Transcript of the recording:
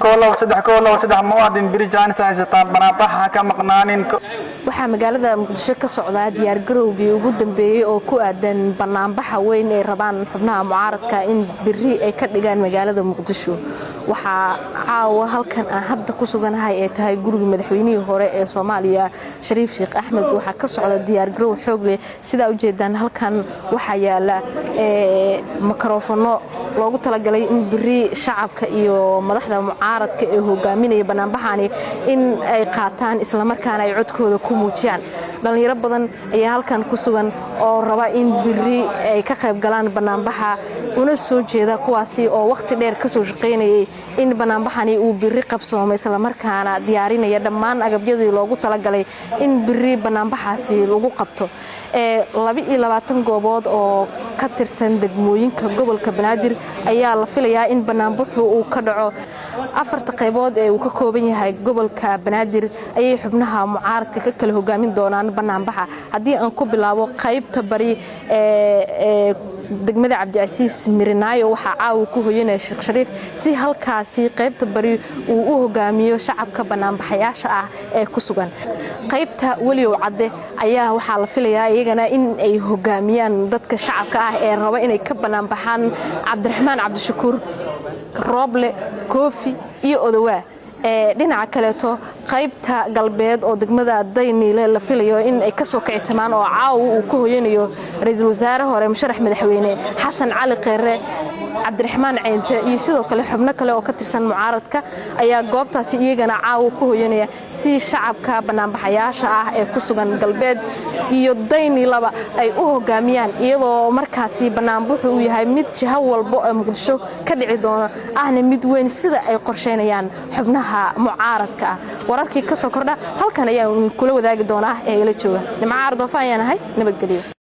1 2 3, 1 2 3. Muwaadin, beri jaanis haysataa, banaanbaxa ha ka maqnaanin. Waxaa magaalada Muqdisho ka socdaa diyaargarowgii ugu dambeeyey oo ku aadan banaanbaxa weyn ay rabaan xubnaha mucaaradka in beri ay ka dhigaan magaalada Muqdisho. Waxaa caawa halkan aan hadda ku suganahay ee tahay guriga madaxweynihii hore ee Soomaaliya, Shariif Sheekh Axmed, waxaa ka socda diyaargarow xoog leh. Sidaa ujeedaan, halkan waxaa yaala makaroofano loogu talagalay in beri shacabka iyo madaxda mucaaradka ee hogaaminaya banaanbaxani in ay qaataan, islamarkaana ay codkooda ku muujiyaan. Dhallinyaro badan ayaa halkan ku sugan oo raba in beri ay ka qayb galaan banaanbaxa, una soo jeeda, kuwaasi oo wakhti dheer ka soo shaqaynayay in banaanbaxani uu beri qabsoomo, islamarkaana diyaarinaya dhammaan agabyadii loogu talagalay in beri banaanbaxaasi lagu qabto. 22 goobood oo ka tirsan degmooyinka gobolka Banaadir ayaa la filayaa in banaanbaxu uu ka dhaco. Afarta qaybood ee uu ka kooban yahay gobolka Banaadir ayay xubnaha mucaaradka ka kala hogaamin doonaan banaanbaxa. Haddii aan ku bilaabo qaybta bari ee degmada Cabdicasiis Mirinaayo, waxaa caawa ku hoyanaya Sheekh Shariif, si halkaasi qaybta bari uu u hogaamiyo shacabka banaanbaxayaasha ah ee ku sugan. Qaybta Weliyow Cadde ayaa waxaa la filayaa iyagana in ay hogaamiyaan dadka shacabka ah ee raba inay ka banaanbaxaan Cabdiraxmaan Cabdishakuur, Rooble, Koofi iyo Odowaa. Dhinaca kaleeto, qaybta galbeed oo degmada Dayniile la filayo in ay kasoo kicitamaan oo caawa uu ku hoyanayo ra-iisul wasaare hore, musharax madaxweyne Xasan Cali Kheyre, Cabdiraxmaan Ceynte iyo sidoo kale xubno kale oo ka tirsan mucaaradka ayaa goobtaasi iyagana caawa ku hoyanaya, si shacabka banaanbaxayaasha ah ee ku sugan galbeed iyo Daynilaba ay u hogaamiyaan, iyadoo markaasi banaanbuxu uu yahay mid jiho walbo ee Muqdisho ka dhici doono, ahna mid weyn sida ay qorsheynayaan xubnaha mucaaradka ah. Wararkii ka soo kordha halkan ayaan kula wadaagi doonaa ee ila jooga. Nimco Cardoofa ayaan ahay, nabadgelyo.